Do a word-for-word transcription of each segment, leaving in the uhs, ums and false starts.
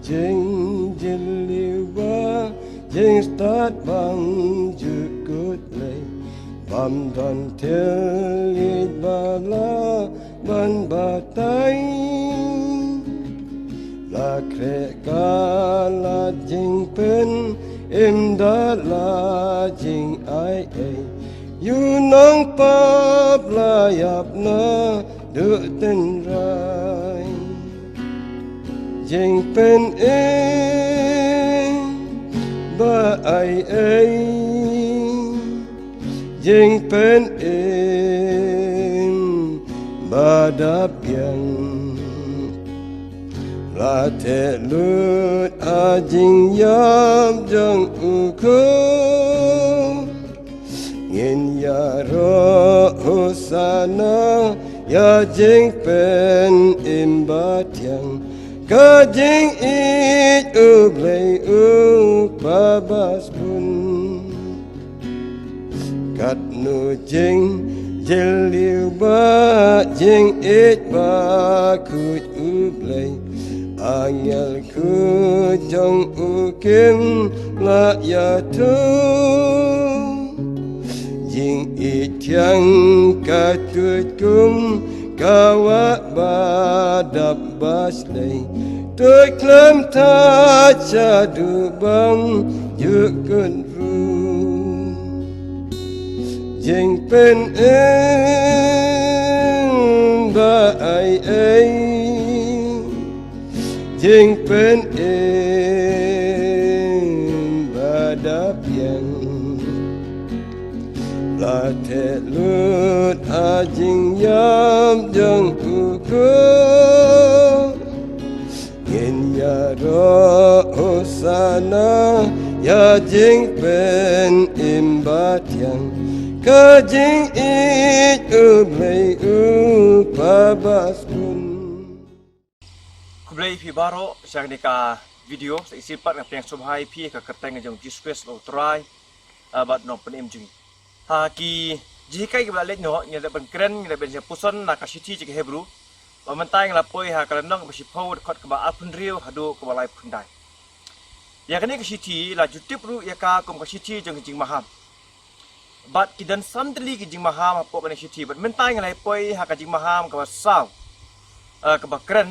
Jingjylliew ba jingstad bang jukut lei, bam don thylliej ba la ban batai. La khreh ka lad jingpynim da la jingai ei, ïa u nongpap la ïap naduh tynrai. Jingpynim ba ai ei, jingpynim ba da biang. La theh lut ha jingïap jong u Khun. Ngin ïaroh Hosana ïa jingpynim ba thiang, ka jingïeit U Blei U Kpa ba sbun. Katno jingjylliew ba jingïeit ba khuid U Blei, angel khuid jong u kim lah ïathuh. Jingïeit thiang ka tuid kum ka wah ba dap ba shlei, tuid khlem thait shaduh bang jukut ruh. Jingpynim ba ai ei, jingpynim ba da biang. La theh lut ha jingïap jong u Khun. Ngin ïaroh Hosana ïa jingpynim ba thiang, ka jingïeit U Blei U Kpa ba sbun. Khublei phi baroh sha kane ka video. Sa isih pat nga pdiang sngewbha ïa phi ha ka kyrteng jong Jisu Khrist U Trai, ah, bad Nongpynim jong ngi. Ha ki jinghikai kiba la leit noh, ngi la dep ban kren, ngi la dep ban ïa puson na ka shithi jong ki Hebru. Bad mynta ngi la poi ha ka lynnong kaba shiphew, dkhot kaba arphew hynriew haduh kaba laiphew khyndai. Ïa kane ka shithi la ju tip ruh ïa ka kum ka shithi jong ki jingmaham. Bad ki don san tylli ki jingmaham hapoh kane ka shithi. Bad mynta ngi la poi ha ka jingmaham kaba saw, eh, kaba kren,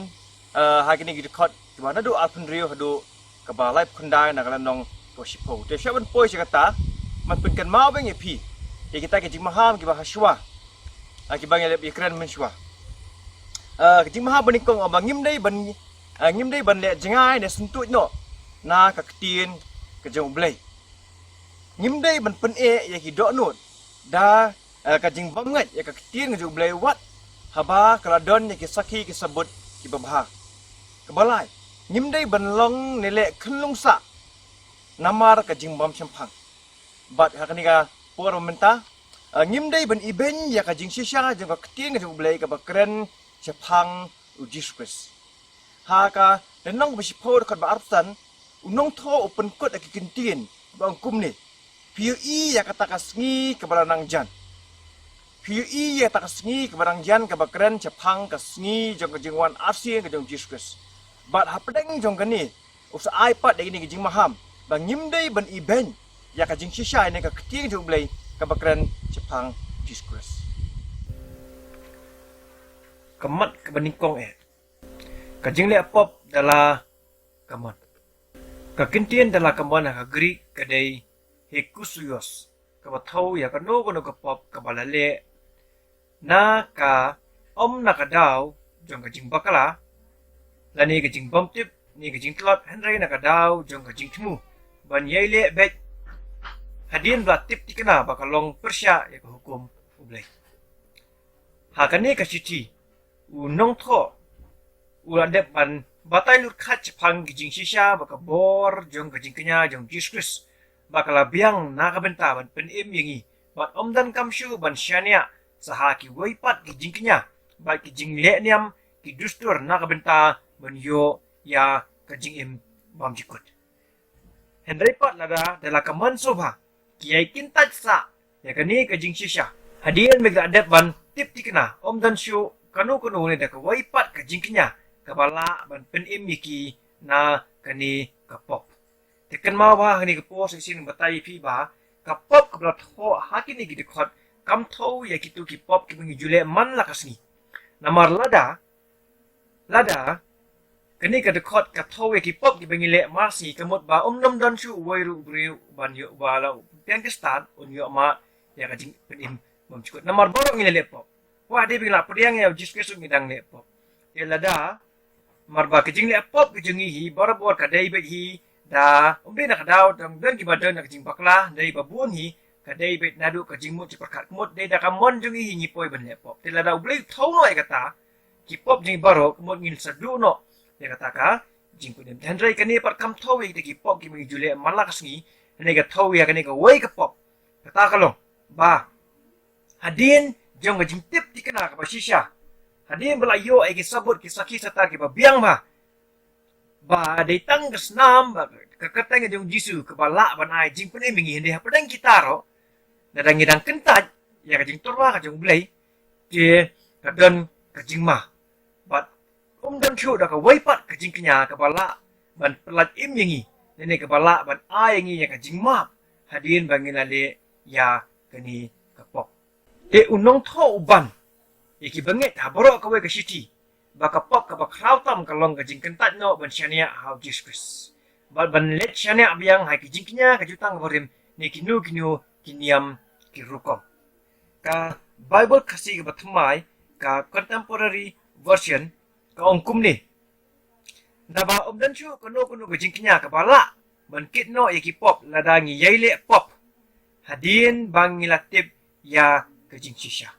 eh, ha kine ki dkhot kiba naduh arphew hynriew haduh kaba laiphew khyndai na ka lynnong kaba shiphew. Te shuwa ban poi sha kata, ngan pynkynmaw biang ïa phi ïa kita ki jingmaham kiba ha shuwa, eh, kiba ngi la ïakren mynshuwa. Eh, ka jingmaham ba nyngkong, ba ngim dei ban, eh, ngim dei ban leh jngai ne syntuid noh na ka ktien ka jong U Blei. Ngim dei ban pyneh ïa ki dohnud da, eh, ka jingbymngeit ïa ka ktien ka jong U Blei wat haba ka la don ïa ki sakhi ki sabut kiba bha. Kaba lai, ngim dei ban long ne leh khynlung sah namar ka jingbymshemphang. Bad ha kane ka por mynta, eh, ngim dei ban ibeiñ ïa ka jingshisha jong ka ktien ka jong U Blei kaba kren shaphang U Jisu Khrist. Ha ka lynnong kaba shiphew dkhot ba arphew san, u nongthoh u pynkut ïa ki kyntien ba ong kumne: Phi ïohi ïa kata ka sngi kaba la nang jan. Phi ïohi ïa kata ka sngi kaba nang jan kaba kren shaphang ka sngi jong ka jingwan arsien ka jong Jisu Khrist. Bad hapdeng jong kane, u sa ai pat ïa kine ki jingmaham ba ngim dei ban ibeiñ ïa ka jingshisha ïa kane ka ktien jong U Blei kaba kren shaphang Jisu Khrist. Ka mat kaba nyngkong eh. Ka jingleh pop da la kamon. Ka kyntien da la kamon ha ka Greek ka dei hekusuios, kaba thew ïa kano kano ka pop kaba la leh na ka ym na ka daw jong ka jingbakla lane ka jingbymtip ne ka jingtlot, hynrei na ka daw jong ka jingthmu ban ïai leh beit hadien ba la tip thikna ba ka long pyrshah ïa ka hukum U Blei. Ha kane ka shithi, u nongthoh u la dep ban batai lut khat shaphang ki jingshisha bad ka bor jong ka jingkñia jong Jisu Khrist ba ka la biang na ka bynta ban pynim ïa ngi, bad ym donkam shuh ban shaniah sa ha kiwei pat ki jingkñia bad ki jingleh niam, ki dustur na ka bynta ban ïoh ïa ka jingim bymjukut. Hynrei pat lada da la kamon shuh ba ki ïai kyntait sah ïa kane ka jingshisha, hadien ba ki la dep ban tip thikna, ym don shuh kano kano ne da kawei pat ka jingkñia kaba lah ban pynim ïa ki na kane ka pop. Te kynmaw ba ha kane ka por sa shisien batai ïa phi ba ka pop kaba la thoh ha kine ki dkhot kam thew ïa kito ki pop kiba ngi ju leh man la ka sngi. Namar lada, lada kane ka dkhot ka thew ïa ki pop kiba ngi leh man la ka sngi, ka mut ba um nym don shuh uwei ruh u briew ban ïoh ba la u pdiang Khristan un ïoh mad ïa ka jingpynim bymjukut. Namar baroh ngi la leh pop. Wat hadien ba ngi la pdiang ïa u Jisu Khrist ngi dang leh pop. Te lada, namar ba ka jingleh pop ka jong ngi hi barabor ka dei beit hi da, um dei na ka daw dang don kiba don na ka jingbakla, dei ba bun hi ka dei beit naduh ka jingmut jingpyrkhat, ka mut dei da ka mon jong ngi hi ngi poi ban leh pop. Te lada U Blei u thew noh ïa kata ki pop jong ngi baroh, ka mut ngin sa duh noh ïa kata ka jingpynim. Hynrei kane pat kam thew ïa kita ki pop kiba ngi ju leh man la ka sngi, hynrei ka thew ïa kane kawei ka pop. Kata ka long ba hadien jong ka jingtip thikna kaba shisha, hadien ba la ïoh ïa ki sabut ki sakhi satar kiba biang ba, ba dei tang ka snam ba ka kyrteng jong u Jisu kaba lah ban ai jingpynim ïa ngi, hynrei hapdeng kita ruh, lada ngi dang kyntait ïa ka jingtyrwa ka jong U Blei, te ka don ka jingma. Bad um don shuh da kawei pat ka jingkñia kaba lah ban pyllait im ïa ngi, lane kaba lah ban ai ïa ngi ïa ka jingmap hadien ba ngi la leh ïa kane ka pop. Te u nongthoh u ban ïa ki bangeit ha baroh kawei ka shithi ba ka pop kaba khraw tam ka long ka jingkyntait noh ban shaniah ha u Jisu Khrist, bad ban leit shaniah biang ha ki jingkñia, ka jutang kaba rim, ne kino kino ki niam ki rukom. Ka Baibl Khasi kaba thymmai, ka Contemporary Version, ka ong kumne: Naba um don shuh kano kano ka jingkñia kaba lah ban kit noh ïa ki pop lada ngi ïai leh pop hadien ba ngi la tip ïa ka jingshisha.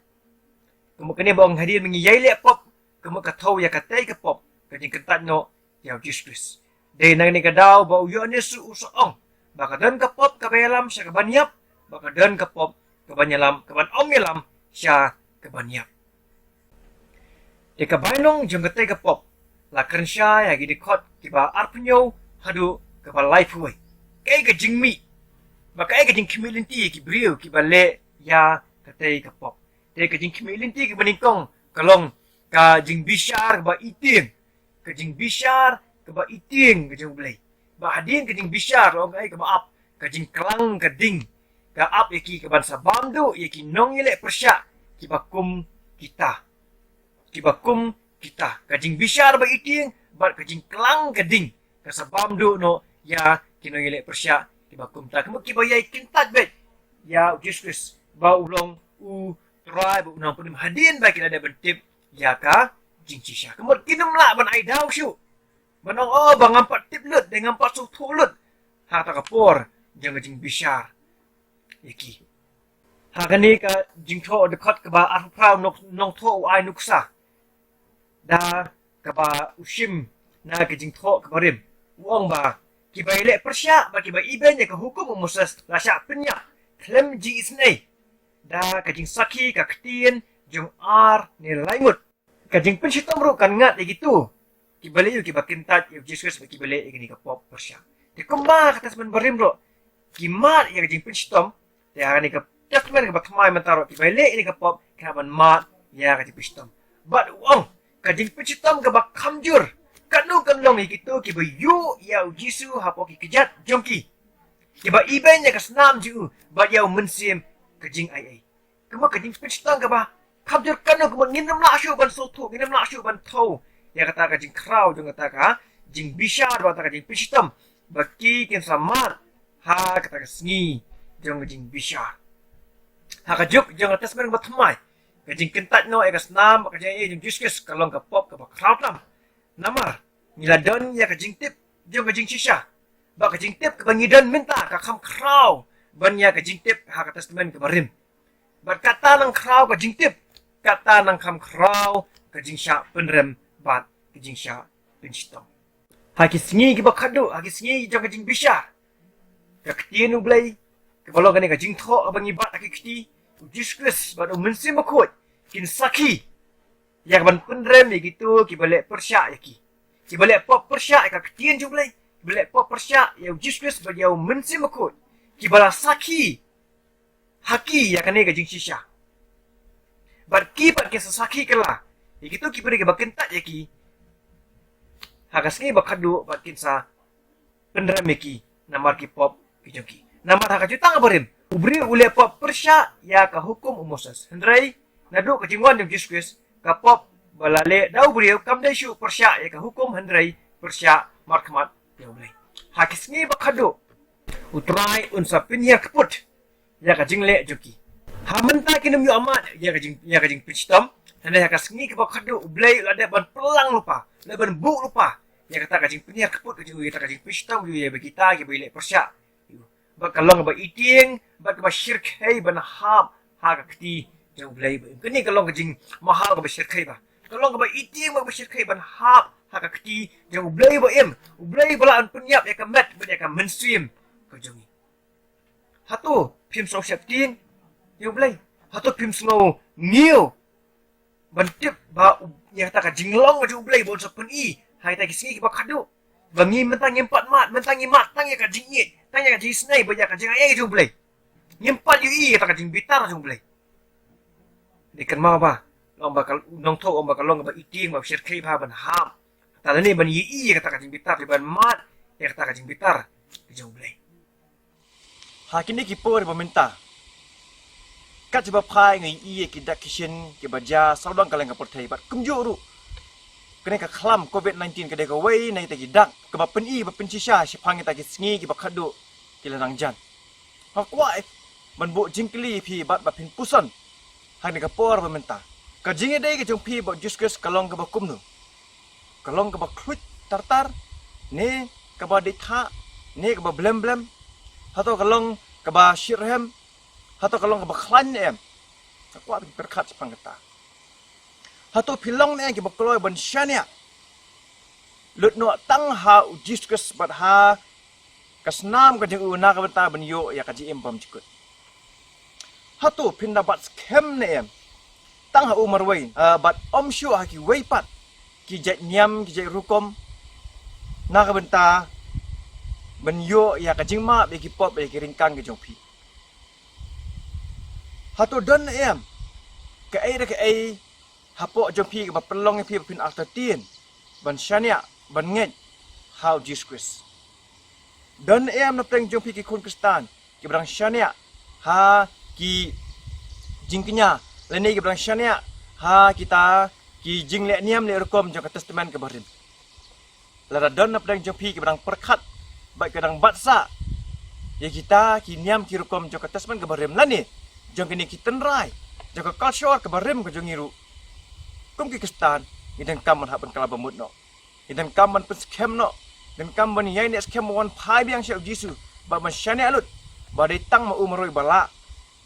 Ka mut kane ba ong hadien ba ngi ïai leh pop, ka mut ka thew ïa katei ka pop, ka jingkyntait noh ïa u Jisu Khrist. Dei na kane ka daw ba u Ïoannis u sa ong ba ka don ka pop kaban ïalam sha kaban ïap, ba ka don ka pop kaban ïalam, kaban ym ïalam sha kaban ïap. Te ka bainong jong katei ka pop la kren shai ha ki dkhot kiba arphew hynñiew haduh kaba laiphew wei. Kaei ka jingmih, ba kaei ka jingkhmih lynti ïa ki briew kiba leh ïa katei ka pop? Te ka jingkhmih lynti kaba nyngkong ka long ka jingbishar kaba itieng, ka jingbishar kaba itieng ka jong U Blei. Ba hadien ka jingbishar la ong kaei kaba ap? Ka jingklang ka ding ka ap ïa ki kaban sa bam duh ïa ki nongïaleh pyrshah kiba kum kita, kiba kum kita. Ka jingbishar ba itieng bad ka jingklang ka ding ka sa bam duh noh ïa ki nongïaleh pyrshah kiba kum kita, ka mut kiba ïai kyntait beit ïa u Jisu Khrist ba u long u Trai bad u Nongpynim hadien ba ki la dep ban tip ïa ka jingshisha. Ka mut kim lah ban ai daw shuh ban ong, oh, ba ngam pat tip lut, dei ngam pat sngewthuh lut ha kata ka por jong ka jingbishar ïa ki. Ha kane ka jingthoh dkhot kaba arphew phra, u nongthoh u ai nuksa da kaba u shim na ka jingthoh kaba rim. U ong ba kiba ïaleh pyrshah bad kiba ibeiñ ïa ka hukum u Moses la shah pynïap khlem jingisynei da ka jingsakhi ka ktien jong ar ne lai ngut. Ka jingpynshitom ruh kan ngat ïa kito kiba leh ïa u, kiba kyntait ïa u Jisu Khrist bad kiba leh ïa kane ka pop pyrshah. Te kumba ha ka Testament barim ruh ki mad ïa ka jingpynshitom, te ha kane ka Testament kaba thymmai mynta ruh kiba leh ïa kane ka pop ki lah ban mad ïa ka jingpynshitom. Bad u ong ka jingpynshitom kaba kham jur katno kan long ïa kito kiba ïuh ïa u Jisu hapoh ki kjat jong ki, kiba ibeiñ ïa ka snam jong u bad ïa u Mynsiem ka jingaiei. Ka mut ka jingpynshitom kaba kham jur katno, ka mut ngin ym lah shuh ban sngewthuh, ngin ym lah shuh ban thew ïa kata ka jingkhraw jong kata ka jingbishar bad kata ka jingpynshitom ba ki kin sa mad ha kata ka sngi jong ka jingbishar. Ha ka juk jong ka Testament ba thymmai, ka jingkyntait noh ïa ka snam bad ka jingaiei jong u Jisu Khrist ka long ka pop kaba khraw tam. Namar ngi la don ïa ka jingtip jong ka jingshisha. Bad ka jingtip kaba ngi don mynta ka kham khraw ban ïa ka jingtip ha ka Testament kaba rim. Bad kata nang khraw ka jingtip, kata nang kham khraw ka jingshah pynrem bad ka jingshah pynshitom. Ha ki sngi kiba khatduh, ha ki sngi jong ka jingbishar, ka ktien U Blei kaba long kane ka jingthoh kaba ngi bat ha ki kti, u Jisu Khrist bad u Mynsiem Bakhuid kin sakhi ïa kaban pynrem ïa kito kiba leh pyrshah ïa ki, kiba leh pop pyrshah ïa ka ktien jong U Blei, kiba leh pop pyrshah ïa u Jisu Khrist bad ïa u Mynsiem Bakhuid, kiba la sakhi ha ki ïa kane ka jingshisha. Bad ki pat kin sa sakhi kylla ïa kito ki briew kiba kyntait ïa ki ha ka sngi ba khatduh, bad kin sa pynrem ïa ki namar ki pop ki jong ki. Namar ha ka Jutang Barim, u briew u leh pop pyrshah ïa ka hukum u Moses. Hynrei naduh ka jingwan jong u Jisu Khrist, ka pop ba la leh da u briew kam dei shuh pyrshah ïa ka hukum, hynrei pyrshah markhmat ïa U Blei. Ha ki sngi ba khadduh, U Trai un sa pynhiar kput ïa ka jingleh jong ki. Ha mynta kin ym ïoh mad ïa ka jing, ïa ka jingpynshitom. Hynrei ha ka sngi kaba khadduh U Blei u la dep ban pynlang lypa, u la dep ban buh lypa ïa kata ka jingpynhiar kput ka jong u, ïa kata ka jingpynshitom ka jong u ïa ba kita kiba ïaleh pyrshah. Bad ka long kaba itieng bad kaba shyrkhei ban hap ha ka kti jong U Blei ba im. Kane ka long ka jingmaham kaba shyrkhei ba, ka long kaba itieng bad kaba shyrkhei ban hap ha ka kti jong U Blei ba im, U Blei ba lah ban pynïap ïa ka met bad ïa ka mynsiem ka jong ngi. Hato phim sngew sheptieng ïa U Blei? Hato phim sngew ngiew ban tip ba u, ïa kata ka jinglong ka jong U Blei ba un sa pyni ha kita ki sngi kiba khadduh, ba ngi mynta ngim pat mad, mynta ngi mad tang ïa ka jingïeit, tang ïa ka jingisnei bad ïa ka jingai ka jong U Blei. Ngim pat ïohi ïa kata ka jingbitar jong U Blei. Dei kynmaw ba long ba ka, u nongthoh u ong ba ka long kaba itieng ba shyrkhei ba ban hap, kata lane ban ïohi ïa kata ka jingbitar, ban mad ïa kata ka jingbitar ka jong U Blei. Ha kine ki por ba mynta, kat shaba phai ngi ïohi ïa ki dak ki shin kiba jia sawdong ka lyngkar pyrthei bad kumjuh ruh kane ka khlam covid nineteen ka dei kawei na kita ki dak kaba pyni ba pynshisha shaphang kita ki sngi kiba khadduh ki la nang jan. Nga kwah ban buh jingkylli ïa phi bad ba phin puson ha kane ka por ba mynta, ka jingïadei ka jong phi bad U Jisu Khrist ka long kaba kumno? Ka long kaba khluit tartar, ne kaba dei thah, ne kaba blem blem? Hato ka long kaba shitrhem? Hato ka long kaba khlaiñ ne em? Nga kwah phin pyrkhat shaphang kata. Hato phi long ne em kiba kloi ban shaniah lut noh tang ha U Jisu Khrist bad ha ka snam ka jong u na ka bynta ban ïoh ïa ka jingim bymjukut? Hato phin da bat skhem ne em tang ha u marwei, ah, bad ym shuh ha kiwei pat ki jait niam ki jait rukom na ka bynta ban ïoh ïa ka jingmap ïa ki pop ïa ki ryngkang ki jong phi? Hato don ne em kaei re kaei hapoh jong phi kaba pynlong ïa phi ba phin artatien ban shaniah ban ngeit ha U Jisu Khrist? Don ne em na pdeng jong phi ki khun Khristan kiba dang shaniah ha ki jingkñia lane kiba dang shaniah ha kita ki jingleh niam leh rukom jong ka Testament kaba rim? Lada don na pdeng jong phi kiba dang pyrkhat bad kiba dang bat sah ïa kita ki niam ki rukom jong ka Testament kaba rim lane jong kine ki tynrai jong ka culture kaba rim ka jong ngi ruh, kum ki Khristan ngi donkam ban hap ban kylla bamut noh. Ngi donkam ban pynskhem noh, donkam ban ïaineh skhem, ban wan phai biang sha U Jisu bad ban shaniah lut ba dei tang ma u marwei ba lah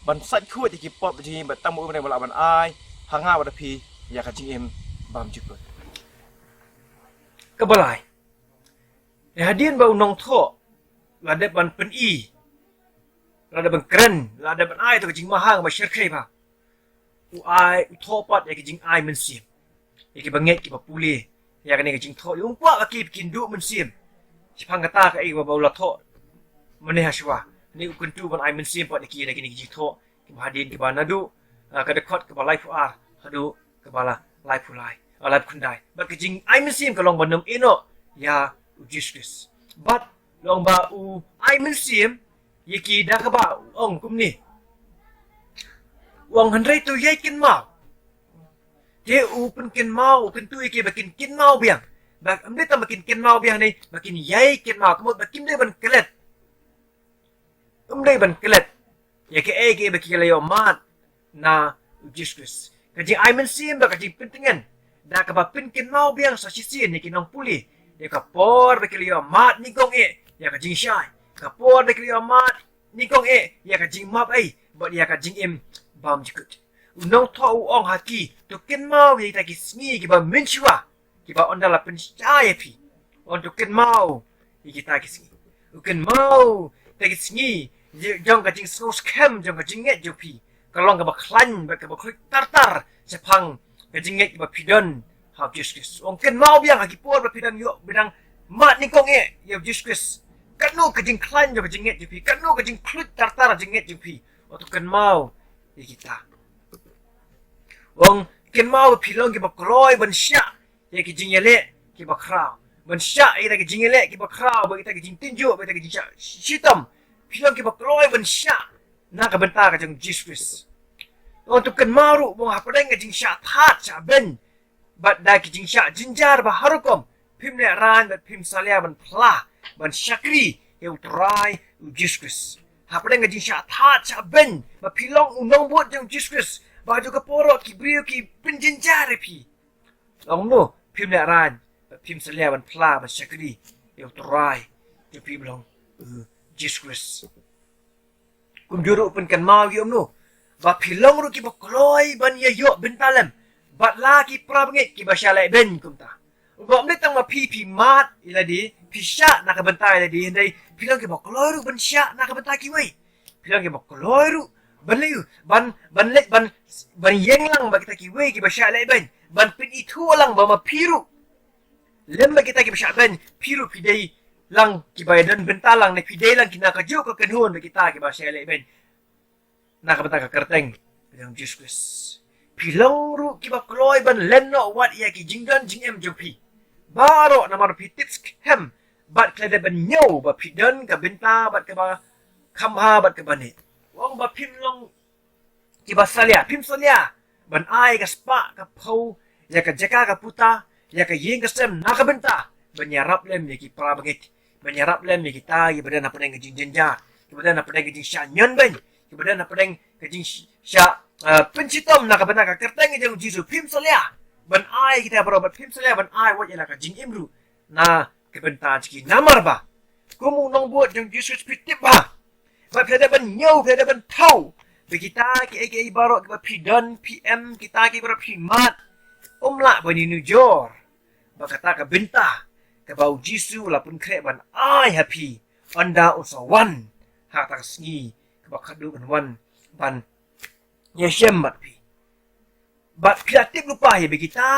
ban sait khuid ïa ki pop jong ngi bad tang ma u marwei ba lah ban ai ha nga bad phi ïa ka jingim bymjukut. Kaba lai, hadien ba u nongthoh la dep ban pyni, la dep ban kren, la dep ban ai ïa ka jingmaham ba shyrkhei ba u ai, u thoh pat ïa ka jingai mynsiem ïa kiba ngeit kiba pule ïa kane ka jingthoh, ïa u kwah ba ki kin duh mynsiem. Shaphang kata kaei ba u la thoh mynne ha shuwa, ne u kyntu ban ai mynsiem pat ïa ki na kine ki jingthoh kiba hadien kiba naduh, ah, ka dkhot kaba laiphew ar haduh kaba la laiphew lai, ah, laiphew khyndai. Bad ka jingai mynsiem ka long ban ym ïehnoh ïa U Jisu Khrist. Bad long ba u ai mynsiem ïa ki da kaba u ong kumne, u ong hynrei to ïai kynmaw. Te u pynkynmaw, u kyntu ïa ki ba kin kynmaw biang. Ba ym dei tang ba kin kynmaw biang ne ba kin ïai kynmaw, ka mut ba kim dei ban klet. Ym dei ban klet ïa kaei kaei ba ki la ïoh mad na U Jisu Khrist. Ka jingai mynsiem bad ka jingpyntngen da kaba pynkynmaw biang sa shisien ïa ki nongpule ïa ka por ba ki la ïoh mad nyngkong eh ïa ka jingshai, ka por ba ki la ïoh mad nyngkong eh ïa ka jingmap ei bad ïa ka jingim bymjukut. U nongthoh u ong ha ki, to kynmaw ïa kita ki sngi kiba mynshuwa kiba ynda la pynshai ïa phi. Ong to kynmaw ïa kita ki sngi. U kynmaw kita ki sngi jong ka jingsngewskhem, jong ka jingngeit jong phi, ka long kaba khlaiñ bad kaba khluit tartar shaphang ka jingngeit kaba phi don ha U Jisu Khrist. Ong kynmaw biang ha ki por ba phi dang ïoh, ba dang mad nyngkong eh ïa U Jisu Khrist, katno ka jingkhlaiñ jong ka jingngeit jong phi, katno ka jingkhluit tartar jingngeit jong phi. Ong to kynmaw ïa kita. Ong kynmaw ba phi long kiba kloi ban shah ïa ki jingïaleh kiba khraw. ban shah ïa kita ki jingïaleh kiba khraw, bad kita ki jingtynjuh, bad kita ki jingshah shitom. Phi long kiba kloi ban shah na ka bynta ka jong u Jisu Khrist. Ong to kynmaw ruh ba hapdeng ka jingshah thad shah beiñ bad da ki jingshah jynjar ba har rukom, phim lehraiñ bad phim salia ban phla, ban shakri ïa u Trai u Jisu Khrist. Hapdeng ka jingshah thad shah beiñ ba phi long u nongbud jong u Jisu Khrist, ba ha kajuh ka por ki briew ki pynjynjar ïa phi, long kumno phim lehraiñ bad phim salia ban phla, ban shakri ïa u Trai jong phi ba long u Jisu Khrist. Kumjuh ruh pynkynmaw ïa u, kumno ba phi long ruh kiba kloi ban ïa ïoh bynta lem bad la ki para bangeit kiba shah lehbeiñ kumta. Ba ym dei tang ba phi, phi mad ïa lade, phi shah na ka bynta ïa lade, hynrei phi long kiba kloi ruh ban shah na ka bynta kiwei. Phi long kiba kloi ruh ban leh, ban, ban leh, ban, ban ïeng lang bad kita kiwei kiba shah lehbeiñ, ban pynithuh lang ba ma phi ruh lem bad kita kiba shah beiñ, phi ruh phi dei lang kiba ïadon bynta lang, ne phi dei lang ki na kajuh ka kynhun bad kita kiba shah lehbeiñ na ka bynta ka kyrteng ka jong u Jisu Khrist. Phi long ruh kiba kloi ban len noh wat ïa ki jingdon jingem jong phi baroh, namar phi tip skhem bad khlem da ban ñiew ba phi don ka bynta bad kaba kham bha bad kaba neh. Ong ba phim long kiba salia, phim salia ban ai ka spah ka phew ïa ka jaka ka puta, ïa ka ïing ka sem na ka bynta ban ïarap lem ïa ki para bangeit, ban ïarap lem ïa kita kiba don hapdeng ka jingjynjar, kiba don hapdeng ka jingshah ñion beiñ, kiba don hapdeng ka jingshah, eh, pynshitom na ka bynta ka kyrteng ka jong u Jisu. Phim salia ban ai kita baroh, bad phim salia ban ai wat ïa la ka jingim ruh na ka bynta jong ki. Namar ba kum u nongbud jong u Jisu Khrist, phi tip bha ba phi lah ban ñiew, phi lah ban thaw ba kita kiei kiei baroh kiba phi don, phi em, kita kiei baroh phi mad, ym lah ban ïanujor ba kata ka bynta kaba u Jisu u la pynkhreh ban ai ha phi, ynda un sa wan ha kata ka sngi kaba khadduh, un wan ban ïashem bad phi. Bad phi la tip lypa hi ba kita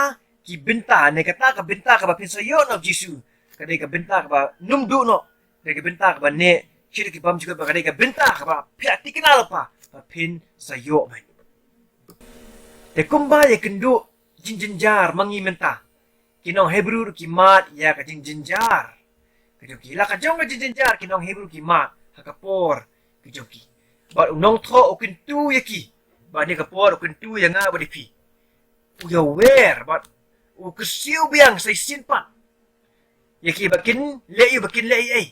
ki bynta, ne kata ka bynta kaba phin sa ïoh na u Jisu, ka dei ka bynta kaba ym duh noh, ka dei ka bynta kaba neh, shi ki bym jukut, ba ka dei ka bynta kaba phi la thikna lypa ba phin sa ïoh beit. Te kumba ïakynduh jingjynjar ma ngi mynta, ki nong Hebru ruh ki mad ïa ka jingjynjar ka jong ki. La ka jong ka jingjynjar ki nong Hebru ki mad ha ka por ka jong ki. Bad u nongthoh u kyntu ïa ki, bad ha kane ka por u kyntu ïa nga bad ïa phi. U ïawer bad u kyrsiew biang sa shisien pat ïa ki ba kin leh ïa, ba kin leh ei ei.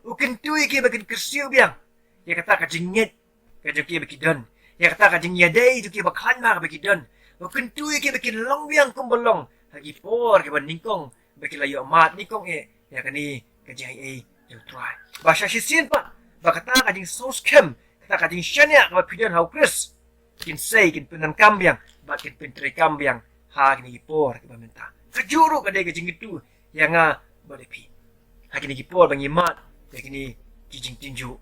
U kyntu ïa ki ba kin kyrsiew biang ïa kata ka jingngeit ka jong ki ba ki don, ïa kata ka jingïadei jong ki ba khlaiñ bha ba ki don. U kyntu ïa ki ba kin long biang kumba long ha ki por kiba nyngkong ba ki la ïoh mad nyngkong eh ïa kane ka jingaiei jong u Trai. Ba sa shisien pat ba kata ka jingsngewskhem, kata ka jingshaniah kaba phi don ha u Khrist, kin sei, kin pyndonkam biang bad kin pyntreikam biang ha kine ki por kiba mynta. Kajuh ruh ka dei ka jingkyntu ïa nga bad ïa phi ha kine ki por ba ngi mad ïa kine ki jingtynjuh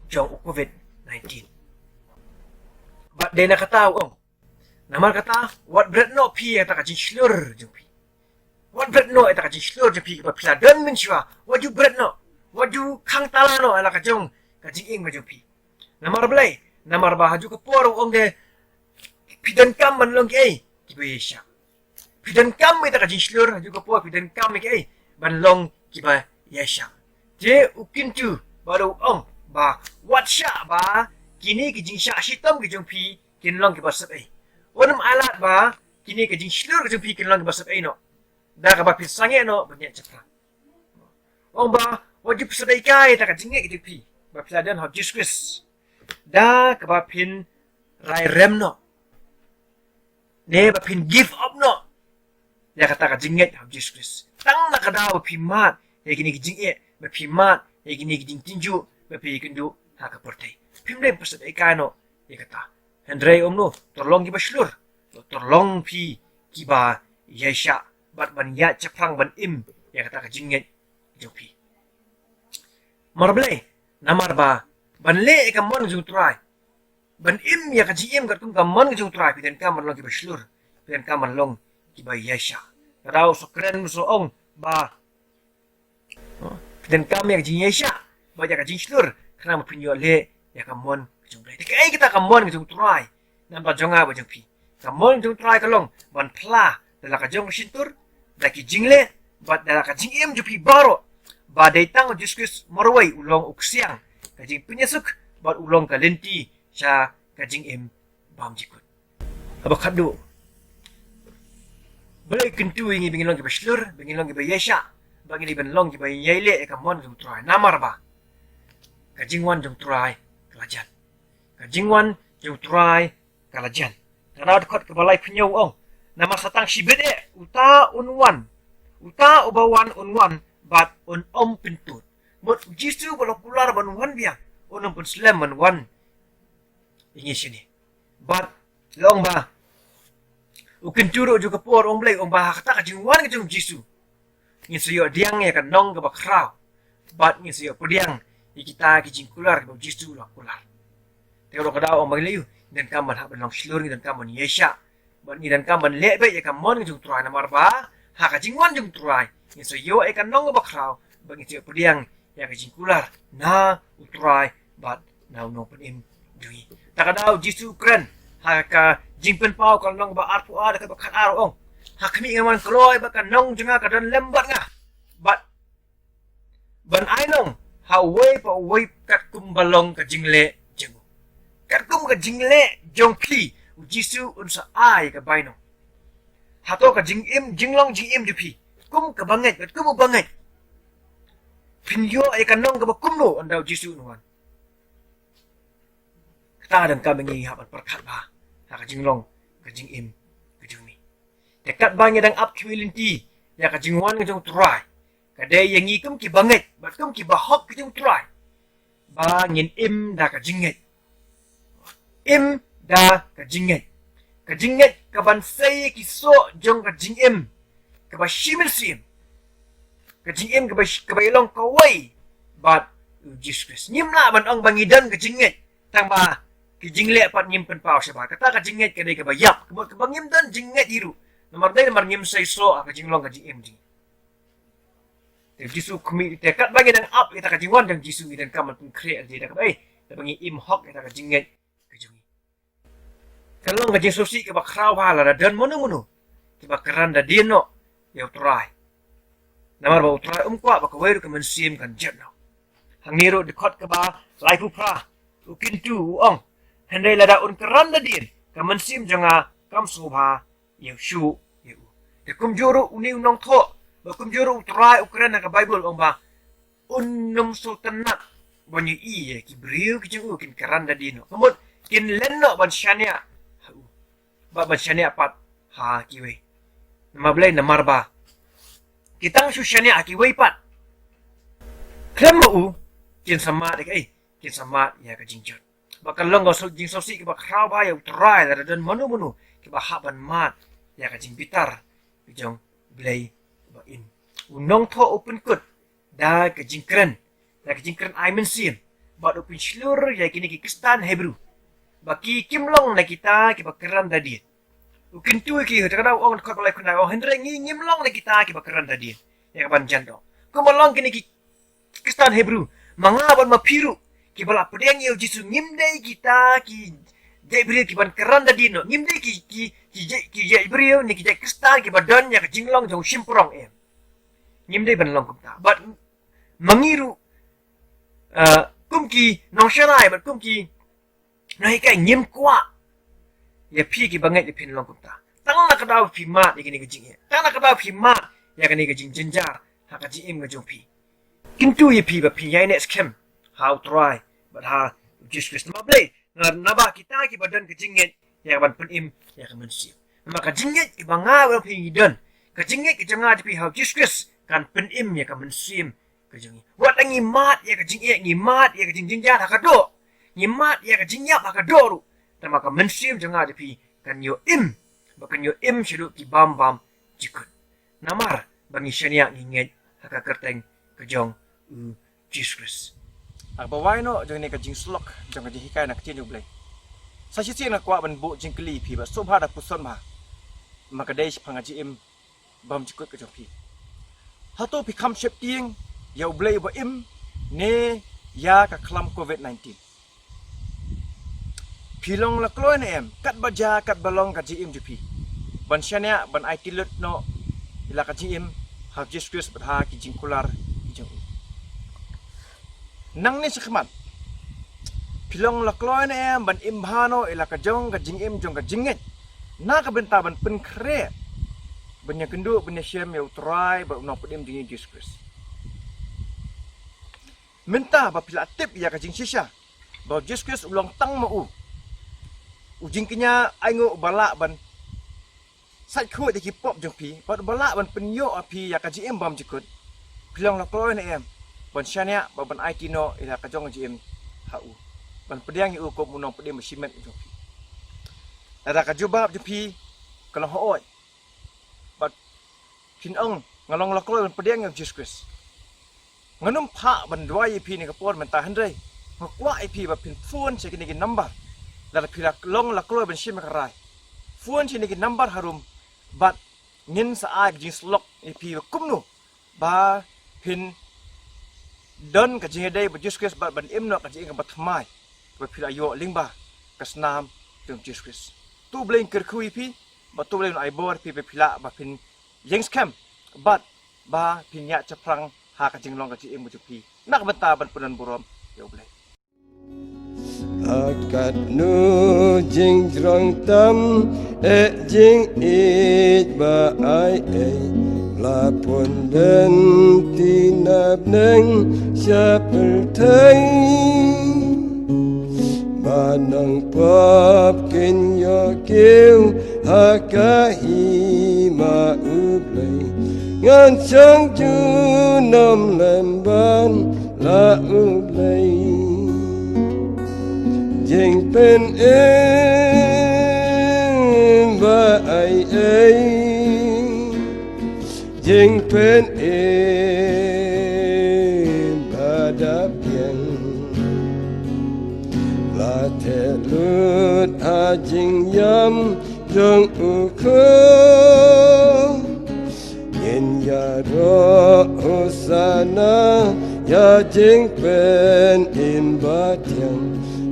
jong u Covid nineteen. Bad dei na kata u ong, namar kata, wat bret noh phi ïa kata ka jingshlur jong phi. Wat bret noh ïa kata ka jingshlur jong phi kaba phi la don mynshuwa. Wat ju bret noh, wat ju khang tala noh ïa la ka jong ka jingim ka jong phi. Namar balei? Namar ba ha kajuh ka por u ong de, phi donkam ban long kiei? Kiba ïaishah. Phi donkam ïa kata ka jingshlur, ha kajuh ka por phi donkam ïa kiei? Ban long kiba ïaishah. Te u kyntu bad u ong ba wat shah ba kine ki jingshah shitom ki jong phi kin long kiba sep ei. Wat nym ailad ba kine ki jingshlur ki jong phi kin long kiba sep ei noh, da kaba phin sangeh noh ban ïaid shaphrang. Ong ba wat ju pynsaphriang ïa kata ka jingngeit ka jong phi ba phi la don ha u Jisu Khrist, da kaba phin rai rem noh, ne ba phin give up noh ïa kata ka jingngeit ha u Jisu Khrist. Tang na ka daw ba phi mad ïa kine ki jingeh, ba phi mad ïa kine ki jingtynjuh, ba phi ïakynduh ha ka pyrthei. Phim dei ban pynsaphriang noh ïa kata. Hynrei ong noh, to long kiba shlur, to long phi kiba ïaishah bad ban ïaid shaphrang ban im ïa kata ka jingngeit jong phi. Namar balei? Namar ba ban leh ïa ka mon jong u Trai, ban im ïa ka jingim katkum ka mon jong u Trai, phi donkam ban long kiba shlur, phi donkam ban long kiba ïaishah. Ka daw u shu kren, u shu ong ba phi donkam ïa ka jingïaishah bad ïa ka jingshlur khnang ba phin ïoh leh ïa ka mon ka jong u Trai. Te kaei kata ka mon ka jong u Trai na ka bynta jong nga bad jong phi? Ka mon jong u Trai ka long ban phla da la ka jong ka shyntur, da ki jingleh, bad da la ka jingim jong phi baroh, ba dei tang u Jisu Khrist marwei u long u ksiang ka jingpynïasuk bad u long ka lynti sha ka jingim bymjukut. Haba khatduh, Blei u kyntu ïa ngi ba ngin long kiba shlur, ba ngin long kiba ïaishah, ba ngin long kiba ïaileh ïa ka mon jong u Trai, namar ba ka jingwan jong u Trai ka la jan. Ka jingwan jong u Trai ka la jan. Ka dei dkhot kaba laiphew hynñiew ong, namar sa tang shibit eh uta un wan, uta uba wan un wan bad un ym pyntud. Mut u Jisu ba la kular ban wan biang, un ym pynslem ban wan ïa ngi shane. Bad long ba u kyntu ruh jong ka por, ong Blei, ong ba ha kata ka jingwan ka jong u Jisu, ngin sa ïoh pdiang ïa ka nong kaba khraw, bad ngin sa ïoh pdiang ïa kita ki jingkular kiba u Jisu u la kular. Te ka dei ka daw ong ba ngi la ïoh, ngi donkam ban hap ban long shlur, ngi donkam ban ïaishah, bad ngi donkam ban leh beit ïa ka mon ka jong u Trai, namar ba ha ka jingwan jong u Trai ngin sa ïoh ïa ka nong kaba khraw, bad ngin sa ïoh pdiang ïa ka jingkular na u Trai bad na u Nongpynim jong ngi. Te ka dei u Jisu u kren ha ka Jingpynpaw ka lynnong ba arphew ar, ka dkhot ba khatar ong, ha khmih nga wan kloi bad ka nong jong nga ka don lem bad nga, bad ban ai nong ha uwei pa uwei katkum ba long ka jingleh jong u. Katkum ka jingleh jong phi, u Jisu un sa ai ka bainong. Hato ka jingim, jinglong jingim jong phi kum ka bangeit, katkum u bangeit, phin ïoh ïa ka nong kaba kumno ynda u Jisu un wan? Kata donkam ba ngi hap ban pyrkhat bha ha ka jinglong ka jingim ka jong ngi. Te katba ngi dang ap kiwei lynti ïa ka jingwan ka jong u Trai, ka dei ïa ngi kum ki bangeit bad kum ki bahok ka jong u Trai ba ngin im da ka jingngeit. Im da ka jingngeit. Ka jingngeit ka ban sei ki soh jong ka jingim kaba shi mynsiem. Ka jingim kaba sh-, kaba ïalong kawei bad u Jisu Khrist. Ngim lah ban ong ba ngi don ka jingngeit tang ba ki jingleh pat ngim pynpaw shabar. Kata ka jingngeit ka dei kaba ïap, kaba, kaba ngim don jingngeit hi ruh. Namar dei namar ngim sei soh ha ka jinglong ka jingim jong ngi. Te u Jisu khmih, te katba ngi dang ap ïa ka jingwan jong u Jisu, ngi donkam ban pynkhreh ïa lade da kaba, eh, da ba ngi im hok ïa ka jingngeit ka jong ngi. Kan long ka jingsngewsih kaba khraw bha lada don mano mano kiba kren da dien noh ïa u Trai. Namar ba u Trai um kwah ba kawei ruh ka mynsiem kan jot noh. Hangne ruh dkhot kaba laiphew phra, u kyntu u ong, hynrei lada un kren da dien, ka mynsiem jong nga kam sngewbha ïa u shuh ïa u. Te kumjuh ruh une u nongthoh, ba kumjuh ruh u Trai u kren ha ka Baibl, ong ba un ym sngewtynnat ban ïohi ïa ki briew ki jong u kin kren da dien noh. Ka mut kin len noh ban shaniah ha u, bad ban shaniah pat ha kiwei. Namar balei? Namar ba ki tang shu shaniah ha kiwei pat, khlem ma u, kin sa mad ïa kaei? Kin sa mad ïa ka jingjot. Ba kan long ka jingsngewsih kaba khraw bha ïa u Trai lada don mano mano kiba hap ban mad ïa ka jingbitar ka jong Blei ba im. U nongthoh u pynkut da ka jingkren, da ka jingkren ai mynsiem, bad u pynshlur ïa kine ki Khristan Hebru ba ki kim long na kita kiba kren da dien. U kyntu ïa ki, te ka dei u ong, dkhot ba laiphew khyndai, ong, hynrei ngi ngim long na kita kiba kren da dien ïa ka ban jan doh. Kumba long kine ki Khristan Hebru, ma nga bad ma phi ruh kiba la pdiang ïa u Jisu, ngim dei kita ki jaitbynriew ki ban kren da dien noh, ngim dei ki, ki, ki jait, ki jaitbynriew ne ki jait Khristan kiba don ïa ka jinglong jong u shymprong, em. Ngim dei ban long kumta. Bad ma ngi ruh, ah, kum ki nongsharai bad kum ki nonghikai, ngim kwah ïa phi kiba ngeit ïa phin long kumta. Tang na ka daw phi mad ïa kane ka jingeh, tang na ka daw phi mad ïa kane ka jingjynjar ha ka jingim ka jong phi. Kyntu ïa phi ba phin ïaineh skhem ha u Trai bad ha u Jisu Khrist. Namar balei? Namar naba kita kiba don ka jingngeit ïa ka ban pynim ïa ka mynsiem. Namar ka jingngeit kaba nga bad phi ngi don, ka jingngeit ka jong nga jong phi ha u Jisu Khrist, kan pynim ïa ka mynsiem ka jong ngi. Wat la ngi mad ïa ka jingeh, ngi mad ïa ka jingjynjar ha ka doh, ngi mad ïa ka jingïap ha ka doh ruh, tangba ka mynsiem jong nga jong phi kan ïoh im, ba kan ïoh im shaduh ki bym bymjukut. Namar ba ngi shaniah, ngi ngeit ha ka kyrteng ka jong u Jisu Khrist. Ha kaba wai noh jong kane ka jingsyllok jong ka jinghikai na ka ktien jong u Blei, sa shisien nga kwah ban buh jingkylli ïa phi, bad sngewbha da puson bha, namar ka dei shaphang ka jingim bymjukut ka jong phi. Hato phi kham sheptieng ïa u Blei uba im ne ïa ka khlam covid nineteen? Phi long la kloi ne em, katba jia, katba long ka jingim jong phi, ban shaniah, ban aiti lut noh ïa la ka jingim ha u Jisu Khrist bad ha ki jingkular ki jong u. Nangne shakhmat, phi long la kloi ne em ban im bha noh ïa la ka jong ka jingim jong ka jingngeit na ka bynta ban pynkhreh, ban ïakynduh, ban ïashem ïa u Trai bad u Nongpynim jong ngi u Jisu Khrist? Mynta ba phi la tip ïa ka jingshisha ba u Jisu Khrist u long tang ma u u jingkñia ainguh uba lah ban sait khuid ïa ki pop jong phi bad uba lah ban pynïoh ïa phi ïa ka jingim bymjukut, phi long la kloi ne em ban shaniah bad ban aiti noh ïa la ka jong ka jingim ha u, ban pdiang ïa u kum u Nongpynim bashimet jong phi? Lada ka jubab jong phi ka long hooid, bad phin ong, nga long la kloi ban pdiang ïa u Jisu Khrist, ngan ym phah ban duwai ïa phi ne ka por mynta, hynrei nga kwah ïa phi ba phin phone sha kine ki number. Lada phi la long la kloi ban shim ïa ka rai, phone sha kine ki number harum bad ngin sa ai ka jingsyllok ïa phi ba kumno ba phin don ka jingïadei bad u Jisu Khrist bad ban im noh ka jingim kaba thymmai ba phi la ïoh lyngba ka snam jong u Jisu Khrist. To U Blei un kyrkhu ïa phi bad to U Blei un ai bor ïa phi ba phi lah ba phin ïeng skhem bad ba phin ïaid shaphrang ha ka jinglong ka jingim jong phi na ka bynta ban pyndon burom ïa U Blei. Ha katno jingjrong tam eh jingïeit ba ai ei, la pun lynti na bneng sha pyrthei. Ba nongpop kin ïoh kiew ha ka hima U Blei, ngan shong junom lem bad la U Blei. Jingpynim ba ai ei, jingpynim ba da biang, la theh lut ha jingïam jong U Khun. Ngin ïaroh Hosana ïa jingpynim ba thiang,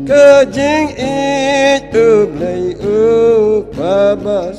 ka jingïeit U Blei U Kpa ba